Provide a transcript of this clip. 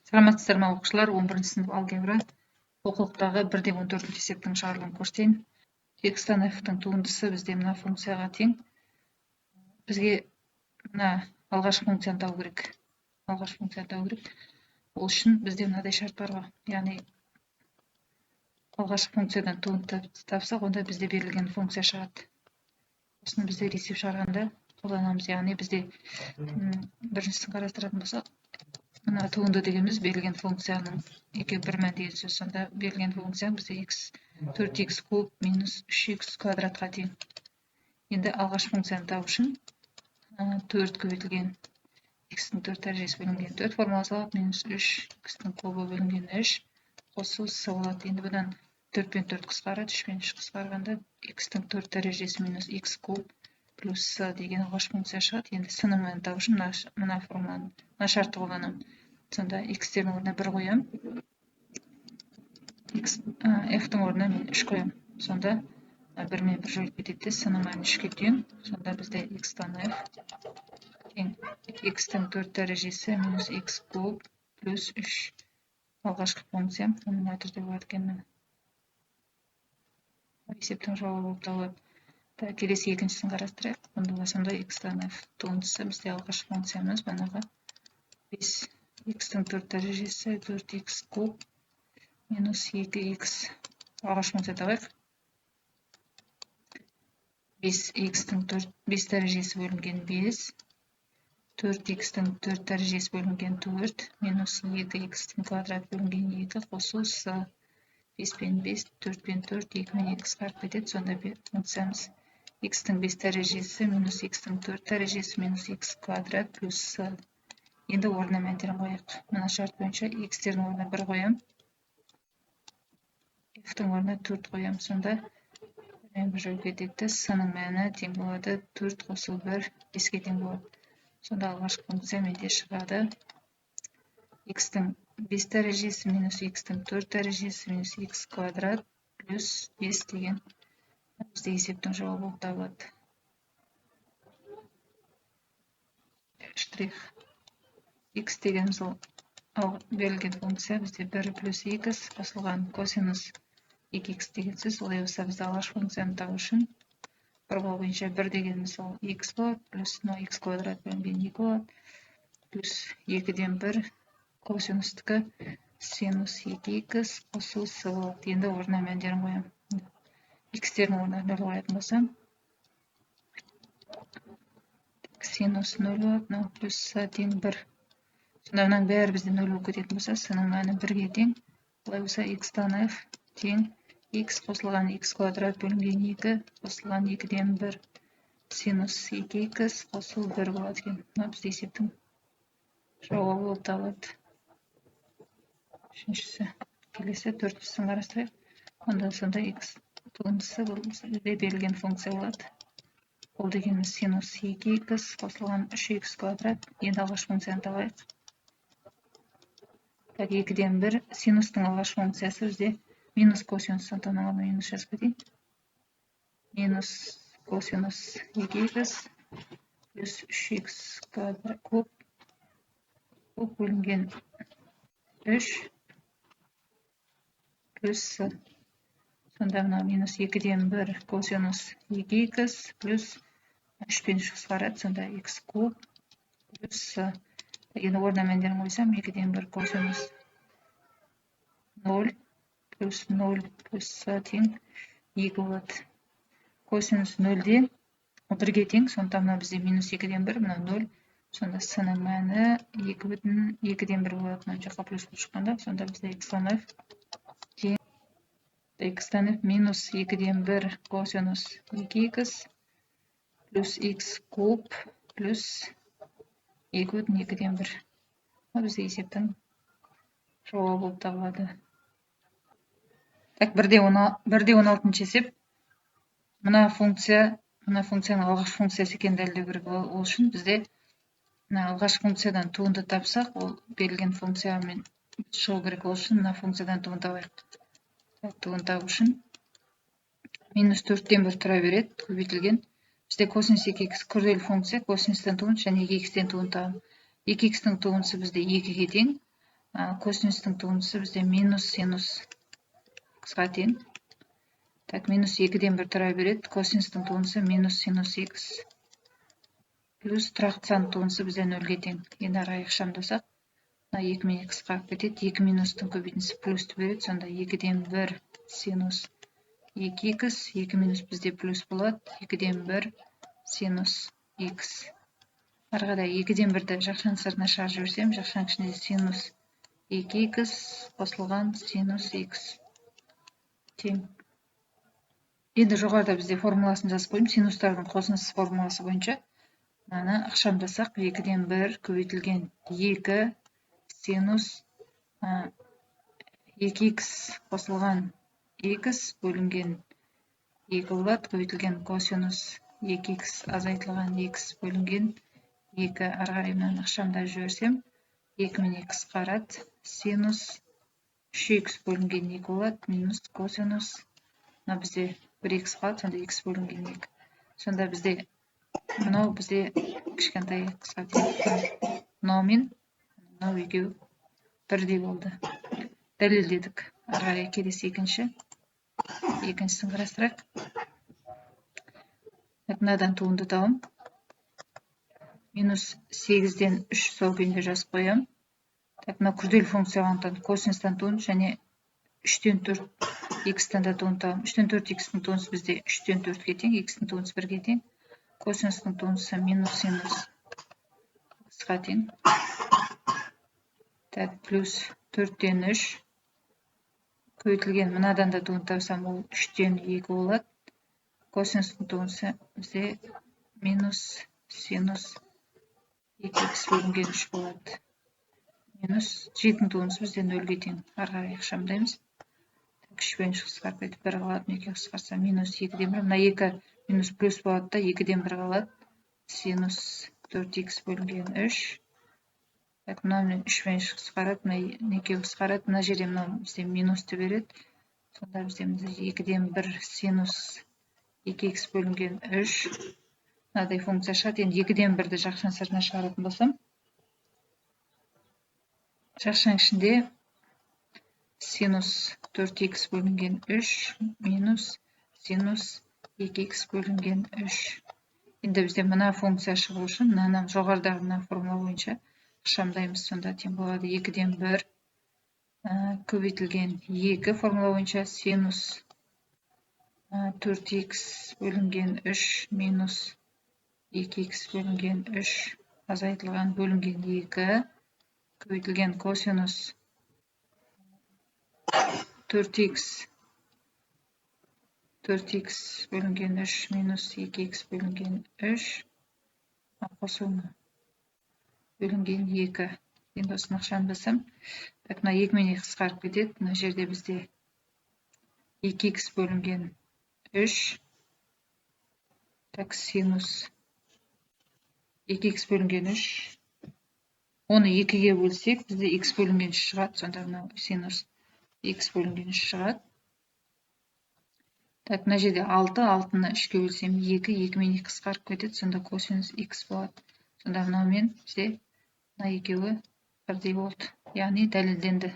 Саламатсыздар ма, оқушылар? 11 сынып алгебра оқулықтағы 1,14 есептің шығарылуын көрсетейін. X-тан f-тің туындысы бізде мына функцияға тең. Бізге мына алғашқы функцияны табу керек. Алғашқы функцияны табу керек. Ол үшін бізде мынадай шарт бар ғой. Яғни алғашқы функциядан туынды тапсақ, онда бізде берілген функция шығады. Осыны бізде есеп шығарғанда қолданамыз. Яғни бізде біріншісін қарастыратын болсақ, мына туынды дегеніміз берілген функцияның екеуі бір мән деген сөз. Сонда берілген функция бізде x 4x куб минус 3x квадратқа тең. Енді алғашқы функцияны табу үшін 4 көбейтілген x-тің 4 дәрежесі бөлінген 4 формуласы алады, минус 3 x-тің кубы бөлінген 3 қосу с болады. Енді бұдан 4 пен 4 қысқарады, 3 пен 3 қысқарғанда x-тің 4 дәрежесі минус x куб плюс с деген алғашқы функция шығады. Енді с-ның мәнін табу үшін мына формуланы, мына шартты қолданамын. Сонда x-тердің орнына 1 қоямын, f-тің орнына мен 3 қоямын. Сонда 1 мен 1 жойылып кетеді де, с-ның мәні 3-ке тең. Сонда бізде x-тан f тең x-тің 4 дәрежесі минус x куб плюс 3 алғашқы функциям мына түрде болады екен. Міне, есептің жауабы болып табылады. Келесі екіншісін қарастырайық. Онда сонда x-тан f туындысы бізде алғашқы функциямыз бағанағы 5 x-тің 4 дәрежесі 4x куб минус 2x. Алғашқы функция табайық. 5 x-тің 4 5 дәрежесі бөлінген 5 4x-тің 4 дәрежесі бөлінген 4 минус 2x-тің квадрат бөлінген 2 қосу с. 5 пен 5, 4 пен 4, 2 мен 2 қысқарып кетеді. Сонда функциямыз x-тің 5 дәрежесі минус x-тің 4 дәрежесі минус x квадрат плюс с. Енді орнына мәндерін қояйық. Мына шарт бойынша x-тердің орнына 1 қоямын, f-тің орнына 4 қоямын. Сонда бір жойылып кетеді, с-ның мәні тең болады 4 қосу 1 5-ке тең болады. Сонда алғашқы функция менде шығады x-тің 5 дәрежесі минус x-тің 4 дәрежесі минус x квадрат плюс 5 деген бізде есептің жауабы болып табылады. Штрих x дегеніміз ол берілген функция бізде 1 плюс x қосылған косинус 2x деген сөз. Олай болса бізде алғашқы функцияны табу үшін формула бойынша 1 дегеніміз ол x болады, плюс мынау x квадрат бөлінген 2 болады, плюс 2-ден 1 косинустікі синус 2x қосу с болады. Енді орнына мәндерін қоямын. X-тердің орнына 0 қоятын болсам, синус 0 болады, мынау плюс с тең 1. Сонда мынаның бәрі бізде 0 болып кететін болса, с-ның мәні 1-ге тең. Олай болса x-тан f тең x қосылған x квадрат бөлінген 2 қосылған 2-ден 1 синус 2x қосу 1 болады екен. Мына бізде есептің жауабы болып табылады. Үшіншісі. Келесі төртіншісін қарастырайық. Онда сонда x туындысы бұл бізде берілген функция болады. Ол дегеніміз синус 2x қосылған 3x квадрат. Енді алғашқы функцияны табайық. Так, 2-ден 1 синустың алғашқы функциясы бізде минус косинус, сондықтан оған минус жазып кетейін. Минус косинус 2x плюс 3x квадрат куб бөлінген 3 плюс с. Сонда мынау минус 2-ден 1 косинус 2x плюс 3 пен 3 қысқарады, сонда x куб плюс с. Енді орнына мәндерін қойсам, 2-ден 1 косинус 0 плюс 0 плюс с тең 2 болады. Косинус 0-де 1-ге тең, сондықтан мына бізде минус 2-ден 1, мынау 0. Сонда с-ның мәні 2,2-ден 1 болады. Мына жаққа плюс болып шыққанда, сонда бізде x-тан f тең x-тан f минус 2-ден 1 косинус 2x плюс x куб плюс 2,2-ден 1. Мына бізде есептің жауабы болып табылады. Так, 1,16 есеп. Мына функция, мына функцияның алғашқы функциясы екенін дәлелдеу керек. Ол үшін бізде мына алғашқы функциядан туынды тапсақ, ол берілген функциямен шығу керек. Ол үшін мына функциядан туынды табайық. Туынды табу үшін минус 4-тен 1 тұра береді, көбейтілген. Бізде косинус 2x күрделі функция, косинустан туынды және 2x-тен туынды табамын. 2x-тің туындысы бізде 2-ге тең. Косинустың туындысы бізде минус синус х-ға тең. Так, минус 2-ден 1 тұра береді. Косинустың туындысы минус синус х плюс тұрақты сан туындысы бізде 0-ге тең. Енді ары қарай ықшамдасақ, мына 2 мен 2 қысқарып кетеді. 2 минустың көбейтіндісі плюсті береді. Сонда 2-ден 1 синус 2х, 2 минус бізде плюс болады. 2-ден 1 синус х. Ары қарай 2-ден 1-ді жақшаның сыртына шығарып жіберсем, жақшаның ішінде синус 2х қосылған синус х тең. Енді жоғарыда бізде формуласын жазып қойдым. Синустардың қосындысы формуласы бойынша мынаны ықшамдасақ, 2-ден 1 көбейтілген 2 синус 2х қосылған х бөлінген 2 болады, көбейтілген косинус 2х азайтылған х бөлінген 2. Ары қарай мынаны ықшамдап жіберсем, 2 мен 2 қысқарады. Синус 3х бөлінген 2 болады, минус косинус, мына бізде 1х қалады, сонда х бөлінген 2. Сонда бізде мынау бізде кішкентай х-қа тең. Мынау мен мынау екеуі бірдей болды. Дәлелдедік. Ары қарай келесі екіншісін қарастырайық. Мынадан туынды табамын. Минус 8-ден 3 сол күйінде жазып қоямын. Так, мына күрделі функция болғандықтан, косинустан туынды және 3-тен 4 х-тан да туынды табамын. 3-тен 4 х-тің туындысы бізде 3-тен 4-ке тең, х-тің туындысы 1-ге тең. Косинустың туындысы минус синус х-қа тең. Так, плюс 4-тен 3 көбейтілген, мынадан да туынды тапсам, ол 3-тен 2 болады. Косинустың туындысы бізде минус синус 2х бөлінген 3 болады. Минус 7-нің туындысы бізде 0-ге тең. Ары қарай ықшамдаймыз. 3 пен 3 қысқарып кетіп, 1 қалады. 2 қысқарса, минус 2-ден 1. Мына 2 минус плюс болады да, 2-ден 1 қалады. Синус 4х бөлінген 3. Так, мынаумен 3 пен 3 қысқарады, мына екеуі қысқарады. Мына жерде мынау бізде минусты береді. Сонда бізде 2-ден 1 синус 2х бөлінген 3, мынадай функция шығады. Енді 2-ден 1-ді жақшаның сыртына шығаратын болсам, жақшаның ішінде синус 4х бөлінген 3 минус синус 2х бөлінген 3. Енді бізде мына функция шығу үшін мынаны жоғарыдағы мына формула бойынша ықшамдаймыз. Сонда тең болады 2-ден 1 көбейтілген 2, формула бойынша синус 4х бөлінген 3 минус 2х бөлінген 3 азайтылған бөлінген 2 көбейтілген косинус 4х 4х бөлінген 3 минус 2х бөлінген 3 қосу бөлінген 2. Енді осыны ықшамдасам, так, мына 2 мен 2 қысқарып кетеді. Мына жерде бізде 2х бөлінген 3. Так, синус 2х бөлінген 3, оны 2-ге бөлсек, бізде х бөлінген 3 шығады. Сонда мынау синус х бөлінген 3 шығады. Так, мына жерде 6, 6-ны 3-ке бөлсем 2, 2 мен 2 қысқарып кетеді, сонда косинус х болады. Сонда мынаумен бізде мына екеуі бірдей болды, яғни дәлелденді.